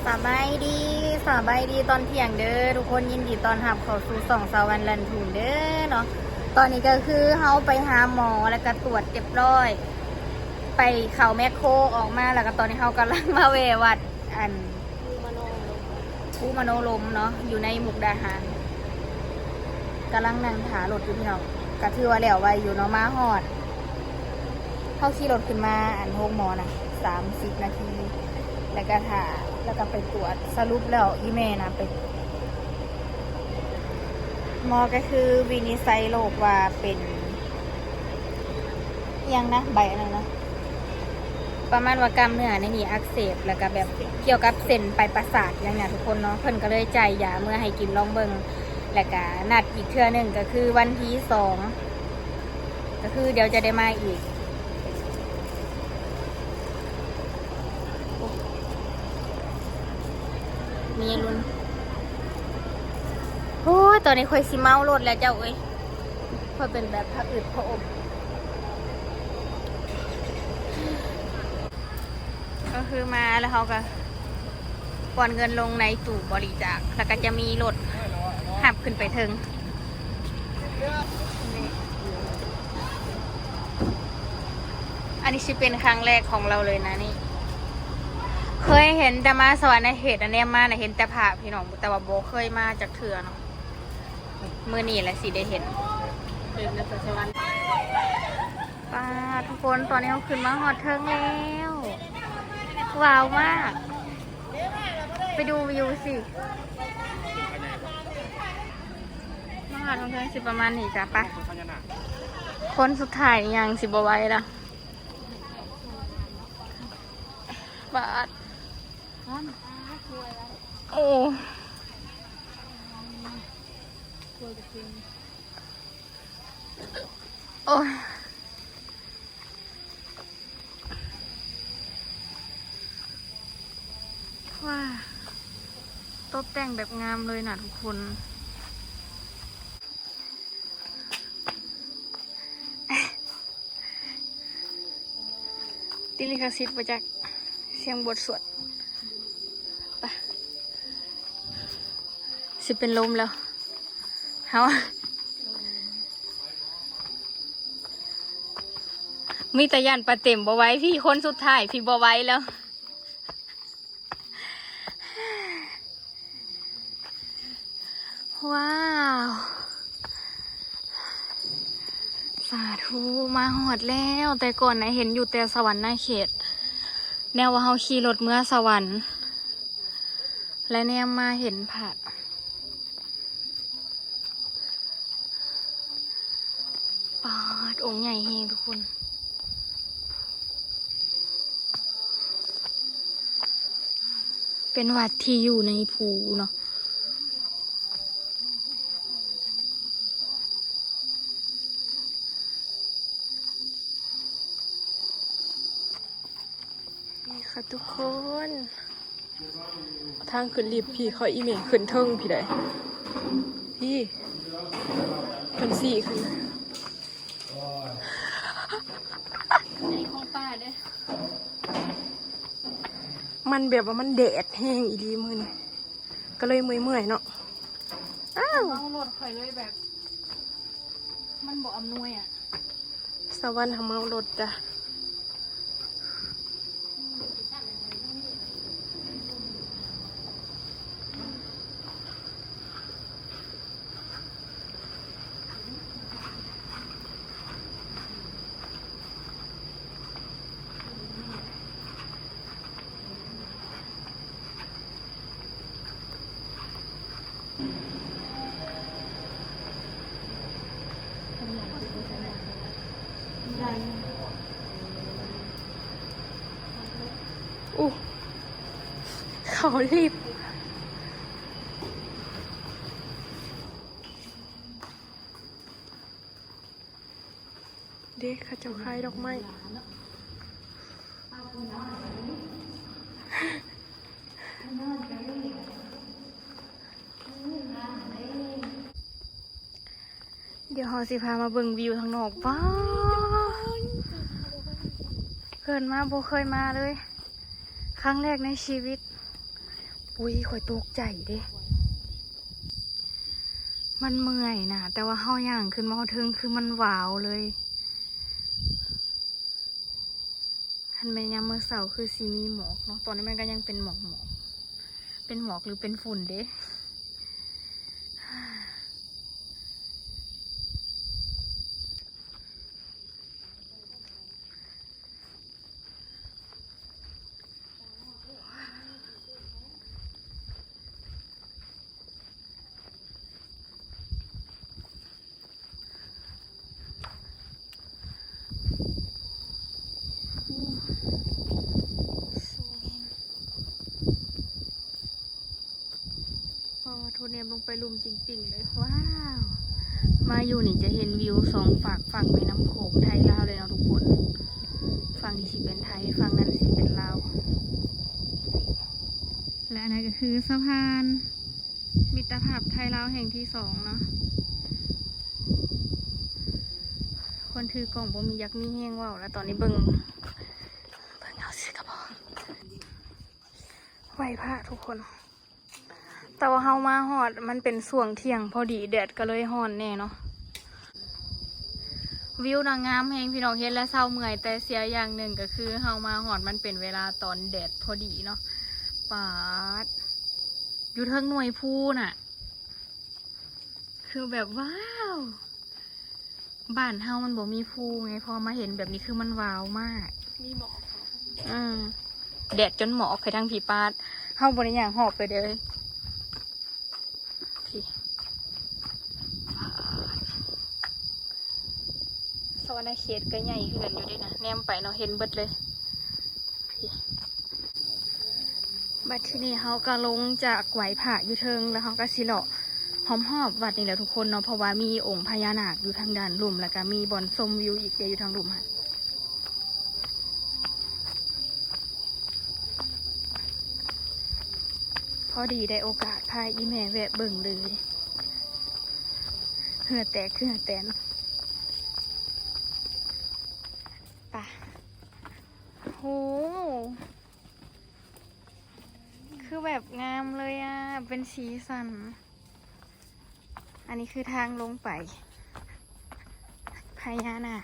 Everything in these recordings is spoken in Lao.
ສະບາຍດີ ສະບາຍດີຕອນທ່ຽງເດີທຸກຄົນ, ຍິນດີຕ້ອນຮັບເຂົ້າສູ່ຊ່ອງສາວວັນລັນທຸນເດີເນາະ. ຕອນນີ້ກໍຄືເຮົາໄປຫາໝໍ ແລ້ວກໍຕວດຮຽບຮ້ອຍ ໄປເຂົ້າແມັກໂຄອອກມາ ແລ້ວກໍຕອນນີ້ເຮົາກຳລັງມາແວ່ວັດ ອັນ ພູມະໂນລົມເນາະ ຢູ່ໃນມຸກດາຫານ. ກຳລັງນັ່ງຖ້າລົດຢູ່ພີ່ນ້ອງ, ກໍຖືວ່າແລ້ວໄວຢູ່ເນາະ ມາຮອດ. ເຮົາຂີ່ລົດຂຶ້ນມາອັນໂຮງໝໍນະ ສາມສິບນາທີ ແລ້ວກໍຖ້າ ແລ້ວກໍໄປກວດ. ສະຫຼຸບແລ້ວອີ່ແມ່ນະ ໄປ ໝໍກໍຄືວິນິດໄຊໂລກວ່າເປັນ ອີ່ຫຍັງນະ ໃບອັນນັ້ນນະ ປະມານວ່າກ້າມເນື້ອໃນນີ້ອັກເສບ ແລ້ວກະແບບກ່ຽວກັບເສັ້ນປາຍປະສາດຫຍັງນີ້ທຸກຄົນເນາະ. ເພິ່ນກະເລີຍຈ່າຍຢາເມືອໃຫ້ກິນລອງເບິ່ງ ແລ້ວກະນັດອີກເທື່ອໜຶ່ງ ກະຄືວັນທີສອງ ກະຄືດຽວຈະໄດ້ມາອີກ. ມີລຸ້ນ. ໂອ້ຍ ຕອນນີ້ຂ້ອຍຊິເມົາລົດແລ້ວເຈົ້າເອີຍ. ເພິ່ນເປັນແບບຜະອຶດຜະອົມ ກໍຄືມາແລ້ວເຮົາກໍປ່ອນເງິນລົງໃນຕູ້ບໍລິຈາກ ແລ້ວກໍຈະມີລົດຮັບຂຶ້ນໄປເທິງ. ອັນນີ້ຊິເປັນຄັ້ງແລກຂອງລາວເລີຍນະນີ້. ເຄີຍເຫັນແຕ່ມາສະຫວັນນະເຂດ ອັນແນມມານະເຫັນແຕ່ພາບພີ່ນ້ອງ ແຕ່ວ່າບໍ່ເຄີຍມາຈັກເທື່ອເນາະ. ມື້ນີ້ແຫຼະຊິໄດ້ເຫັນ. ເປັນນະຄອນສະຫວັນ. ປ້າດ ທຸກຄົນ ຕອນນີ້ເຮົາຂຶ້ນມາຮອດເທິງແລ້ວ. ວ້າວມາກ. ໄປດູວິວຊິ. ມາຮອດເທິງຊິປະມານນີ້ຈ້ະ. ໄປ. ຄົນສຸດທ້າຍຍັງຊິບໍ່ໄຫວລະ. ບາດ. ໂອ້ ໂອ້ຍ ວ້າ ຕົບແຕ່ງແບບງາມເລີຍນະທຸກຄົນ. ຕິດລິຂະສິດບໍ່ຈັກ ສຽງບົດສວດ. ໄປ ຊິເປັນລົມແລ້ວເຮົາ. ມີແຕ່ຢ້ານປາເຕັມບໍ່ໄຫວ ພີ່ ຄົນສຸດທ້າຍ ພີ່ ບໍ່ໄຫວແລ້ວ. ວ້າວ ສາທຸ ມາຮອດແລ້ວ. ແຕ່ກ່ອນນະເຫັນຢູ່ແຕ່ສະຫວັນນະເຂດ ແນວວ່າເຮົາຂີ່ລົດເມືອສະຫວັນ ແລະແນມມາເຫັນພະ. ປາດ ອົງໃຫຍ່ແຮງທຸກຄົນ. ເປັນວັດທີ່ຢູ່ໃນພູເນາະ. ນີ້ຄ່ະທຸກຄົນ ທາງຂຶ້ນລິບພີ້ ເຂົາອີ່ແມ່ຂຶ້ນເທິງພີ້ໃດ໋ ພີ້ ເພິ່ນຊີ້ຂຶ້ນ. ອັນນີ້ຂອງປ້າເດີ້. ມັນແບບວ່າມັນແດດແຮງອີ່ຫຼີມື້ນີ້ ກໍເລີຍເມື່ອຍໆເນາະ. ອ້າວ ເມົາລົດຂ້ອຍເລີຍແບບ ມັນບໍ່ອຳນວຍອະ. ສະຫວັນຫາເມົາລົດຈ້ະ. ອູ້ ເຂົາລີບ. ເດ້ ເຂົາເຈົ້າຂາຍດອກໄມ້. ດຽວເຮົາຊິພາມາເບິ່ງວິວທາງນອກ. ວ້າວ ເກີດມາບໍ່ເຄີຍມາເລີຍ ຄັ້ງແລກໃນຊີວິດ. ອຸ້ຍ ຂ້ອຍຕົກໃຈເດ້ ມັນເມື່ອຍນະ ແຕ່ວ່າເຮົາຍ່າງຂຶ້ນມາຮອດເທິງ ຄືມັນຫວາວເລີຍ. ຄັນແມ່ນຍາມມື້ເຊົ້າຄືຊິມີໝອກເນາະ, ຕອນນີ້ມັນກໍຍັງເປັນໝອກໆ ເປັນໝອກ ຫຼື ເປັນຝຸ່ນເດ້. ອໍ ໂທແນມລົງໄປລຸ່ມຈິງປິ້ງເລີຍ. ວ້າວ ມາຢູ່ນີ້ຈະເຫັນວິວສອງຟາກຝັ່ງແມ່ນ້ຳໂຂງ ໄທລາວເລີຍເນາະທຸກຄົນ. ຝັ່ງນີ້ຊິເປັນໄທ ຝັ່ງນັ້ນຊິເປັນລາວ. ແລະ ອັນນັ້ນກໍຄືສະພານມິດຕະພາບໄທລາວແຫ່ງທີສອງເນາະ. ຄົນຖືກ້ອງບໍ່ມີ ຢາກມີແຮງເວົ້າແລ້ວຕອນນີ້. ເບິ່ງ ເບິ່ງເອົາຊື່ກະພໍ ໄຫວ້ພະທຸກຄົນ. ແຕ່ວ່າເຮົາມາຮອດ ມັນເປັນຊ່ວງທ່ຽງພໍດີ ແດດກໍເລີຍຮ້ອນແດ່ເນາະ. ວິວນະງາມແຮງພີ່ນ້ອງ ເຫັນແລ້ວເຊົາເມື່ອຍ, ແຕ່ເສຍຢ່າງໜຶ່ງກໍຄືເຮົາມາຮອດ ມັນເປັນເວລາຕອນແດດພໍດີເນາະ. ປາດ ຢູ່ເທິງໜ່ວຍພູນະ ຄືແບບ ວ້າວ ບ້ານເຮົາມັນບໍ່ມີພູໄງ ພໍມາເຫັນແບບນີ້ຄືມັນວ້າວມາກ. ມີໝອກເນາະ. ອືມ ແດດຈົນໝອກໄປທາງພີ້ ປາດ ເຮົາບໍ່ໄດ້ຍ່າງຮອບໄປເດີ້. ພີ້ ສະຫວັນນະເຂດກໍໃຫຍ່ຄືກັນຢູ່ເດ້ນະ ແນມໄປເນາະ ເຫັນເບິດເລີຍ. ບັດທີນີ້ເຮົາກໍລົງຈາກໄຫວ້ພະຢູ່ເທິງ ແລ້ວເຮົາກໍຊິເລາະຮອບໆວັດນີ້ແຫຼະທຸກຄົນເນາະ ເພາະວ່າມີອົງພະຍານາກຢູ່ທາງດ້ານລຸ່ມ ແລ້ວກໍມີບ່ອນຊົມວິວອີກເດ້ຢູ່ທາງລຸ່ມຫັ້ນ. ພໍດີໄດ້ໂອກາດພາອີ່ແມ່ແວະເບິ່ງເລີຍ ເຫື່ອແຕກເຫື່ອແຕນ. ປະ ໂຫ ຄືແບບງາມເລີຍອະ ເປັນສີສັນ. ອັນນີ້ຄືທາງລົງໄປພະຍານາກ.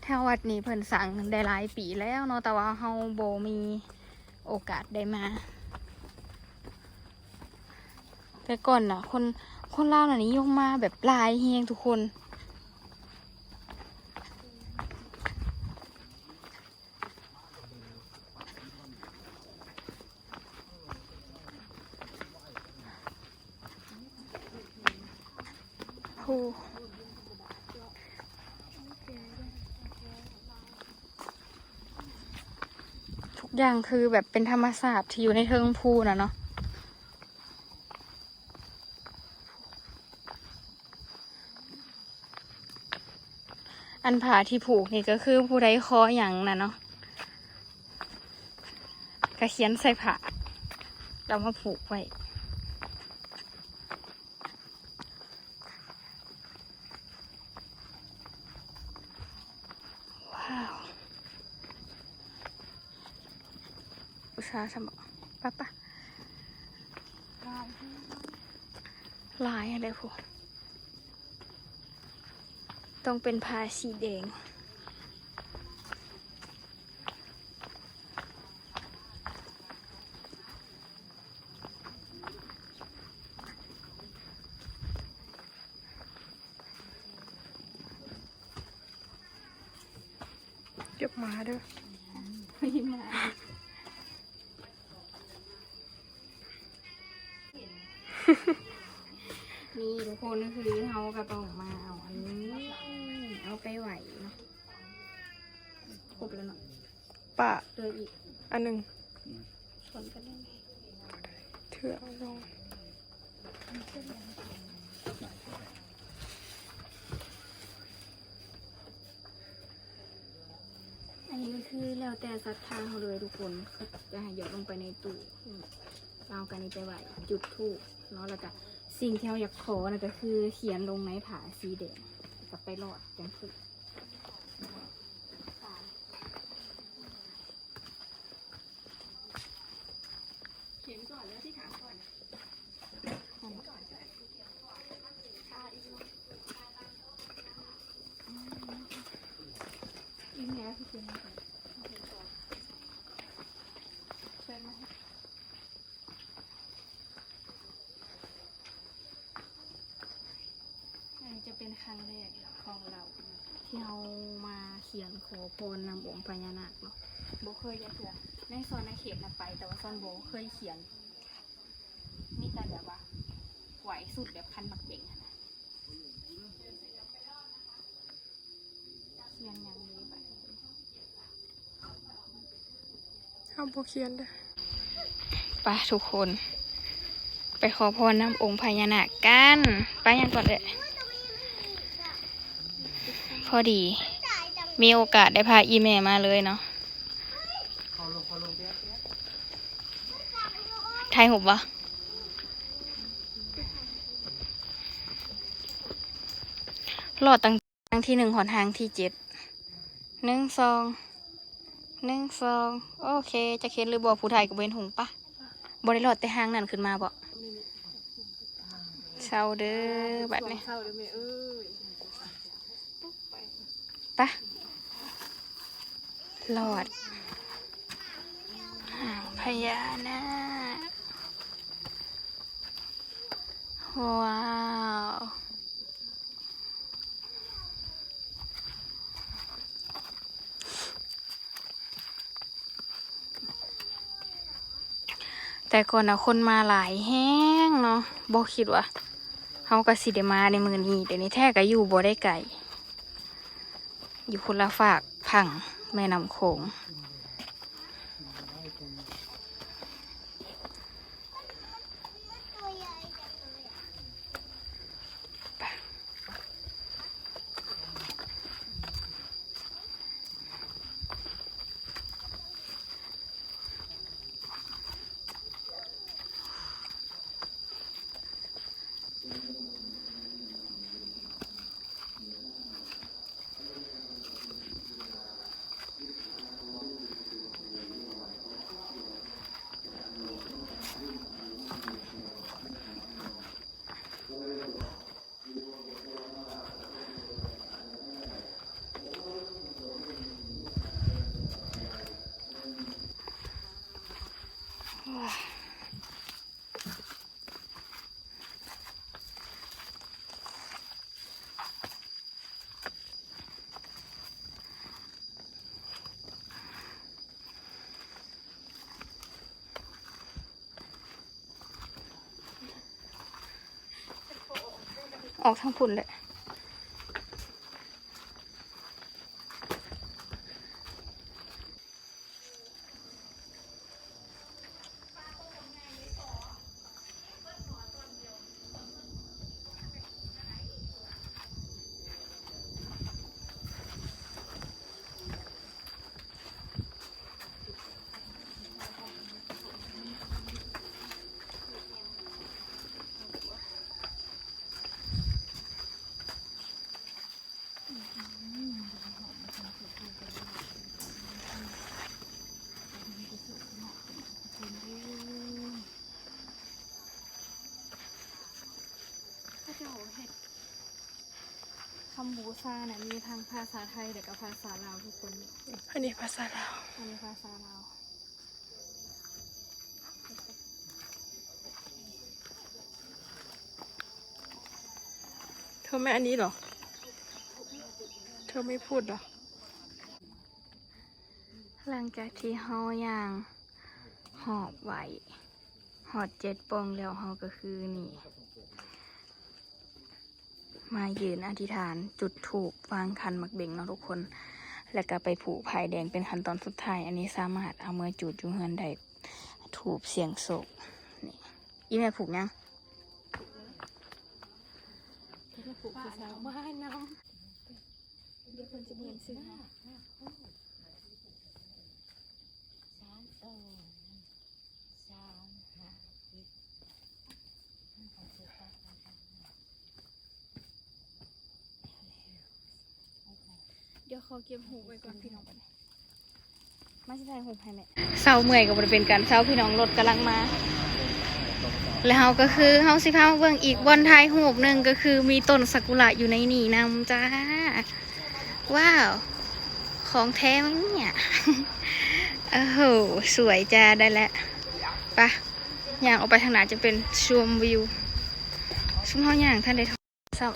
ແຖວວັດນີ້ເພິ່ນສ້າງໄດ້ຫຼາຍປີແລ້ວເນາະ ແຕ່ວ່າເຮົາບໍ່ມີໂອກາດໄດ້ມາ. ແຕ່ກ່ອນນະ ຄົນ ຄົນລາວນະນິຍົມມາແບບຫຼາຍແຮງທຸກຄົນ. ໂອ້ ທຸກຢ່າງຄືແບບເປັນທຳມະຊາດທີ່ຢູ່ໃນເທິງພູນະເນາະ. ອັນຜ້າທີ່ຜູກນີ້ກໍຄືຜູ້ໃດຂໍຫຍັງນະເນາະ ກໍຂຽນໃສ່ຜ້າ ແລ້ວມາຜູກໄວ້. ວ້າວ ອຸດສາສະໝໍ ປະ ປະ ຫຼາຍແຮງເດ້ພຸ້ນ. ຕ້ອງເປັນຜ້າສີແດງ. ເກັບມາເດີ້. ນີ້ທຸກຄົນ ຄືເຮົາກໍຕ້ອງມາເອົາອັນນີ້ ເອົາໄປໄຫວ້ເນາະ. ຄົບແລ້ວເນາະ ປະ ເຫຼືອອີກອັນໜຶ່ງ ຊົນກັນໄດ້ ເທື່ອລອງ. ອັນນີ້ກໍຄືແລ້ວແຕ່ສັດທາເຮົາເລີຍທຸກຄົນ ເຂົາຈະໃຫ້ຢອດລົງໄປໃນຕູ້ ເອົາກັນນີ້ໄປໄຫວ້ ຈຸດທູບເນາະ ແລ້ວກະສິ່ງທີ່ເຮົາຢາກຂໍນະ ກໍຄືຂຽນລົງໃນຜ້າສີແດງ ແລ້ວກໍໄປລອດຈັ່ງຄື. ເ ທີ່ເຮົາມາຂຽນຂໍພອນນຳອົງພະຍານາກເນາະ ບໍ່ເຄີຍຈັກເທື່ອ. ໃນຊ່ອນໃນເຂດນະໄປ ແຕ່ວ່າຊ່ອນບໍ່ເຄີຍຂຽນ ມີແຕ່ແບບວ່າໄຫວ້ຊຸດແບບຄັນໝາກເບັງຫັ້ນນະ. ຂຽນຫຍັງດີບາດນີ້? ເຮົາບໍ່ຂຽນເດີ້. ໄປທຸກຄົນ ໄປຂໍພອນນຳອົງພະຍານາກກັນ. ໄປຫຍັງກ່ອນເອີຍ? ພໍດີມີໂອກາດໄດ້ພາອີ່ແມ່ມາເລີຍເນາະ. ຖ່າຍຮູບບໍ່? ລອດຕັ້ງ ຮ່າງທີໜຶ່ງຮອດຮ່າງທີເຈັດ. ໜຶ່ງ ສອງ ໜຶ່ງ ສອງ ໂອເຄ. ຈັກເຫັນຫຼືບໍ່ ຜູ້ຖ່າຍກໍບໍ່ເຫັນຮຸ່ງ. ປະ ບໍ່ໄດ້ລອດແຕ່ຮ່າງນັ້ນຂຶ້ນມາບໍ? ເຊົາເດີ້ບາດນີ້ ເຊົາເດີ້ແມ່ເອີຍ. ປະ ລອດຮ່າງພະຍານາກ. ວ້າວ. ແຕ່ກ່ອນນະຄົນມາຫຼາຍແຮງເນາະ ບໍ່ຄິດວ່າເຮົາກໍຊິໄດ້ມາໃນມື້ນີ້. ດຽວນີ້ແທ້ກໍຢູ່ບໍ່ໄດ້ໄກ ຢູ່ຄົນລະຟາກຝັ່ງແມ່ນ້ຳໂຂງ. ອອກທາງພຸ້ນແຫຼະ. ເຂົາເຈົ້າເຮັດຄຳບູຊານະ ມີທັງພາສາໄທ ແລະກະພາສາລາວທຸກຄົນ. ອັນນີ້ພາສາລາວ ອັນນີ້ພາສາລາວ. ເທາແມ່ນອັນນີ້ເຫລອ? ເທາແມ່ນພຸດເຫລອ? ຫຼັງຈາກທີ່ເຮົາຍ່າງຮອບໄຫວ້ຮອດເຈັດປ່ອງແລ້ວ ເຮົາກໍຄືນີ້ ມາຢືນອະທິຖານ ຈຸດທູບ ວາງຂັນໝາກເບັງເນາະທຸກຄົນ ແລ້ວກໍໄປຜູກພາຍແດງເປັນຂັ້ນຕອນສຸດທ້າຍ. ອັນນີ້ສາມາດເອົາເມືອຈູດຢູ່ເຮືອນໄດ້ ທູບສ່ຽງໂຊກ. ນີ້ ອີ່ແມ່ຜູກຫຍັງ? ຜູກຜູ້ສາວມາໃຫ້ນຳ ດຽວເພິ່ນຊິບໍ່ເຫັນຊື່. ສາມ ສາມ ຫ້າ ເຈັດ ດຽວຂໍເກັບຮູບໄວ້ກ່ອນພີ່ນ້ອງ ບັດນີ້ມາຊິຖ່າຍຮູບໃຫ້ແມ່. ເຊົາເມື່ອຍກໍບໍ່ໄດ້ເປັນການເຊົາພີ່ນ້ອງ ລົດກຳລັງມາ ແລ້ວເຮົາກໍຄື ເຮົາຊິພາມາເບິ່ງອີກບ່ອນຖ່າຍຮູບໜຶ່ງ ກໍຄືມີຕົ້ນຊາກຸຣະຢູ່ໃນນີ້ນຳຈ້າ. ວ້າວ ຂອງແທ້ມັນເນຍ ໂອ້ໂຫ ສວຍຈ້າ ໄດ້ແລ້ວ. ໄປ ຍ່າງອອກໄປທາງໜ້າຈະເປັນຊົມວິວ ຊຸມເຮົາຍ່າງທັນໄດ້ ຊ້ຳ.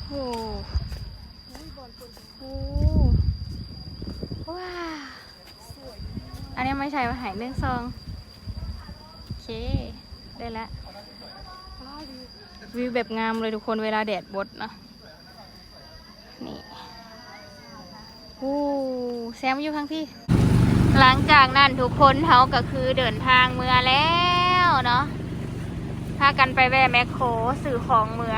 ໂອ້ ໂອ້ຍ ບ່ອນຄົນ โอ้ ว้าว อันนี้ไม่ใช่ว่าหายหนึ่งสอง โอเค ได้แล้ว วิวแบบงามเลยทุกคน เวลาแดดบดเนาะ นี่ โอ้ แซมอยู่ข้างพี่ หลังจากนั้นทุกคนเฮาก็คือเดินทางเมือแล้วเนาะ พากันไปแวะแมคโครซื้อของเมือ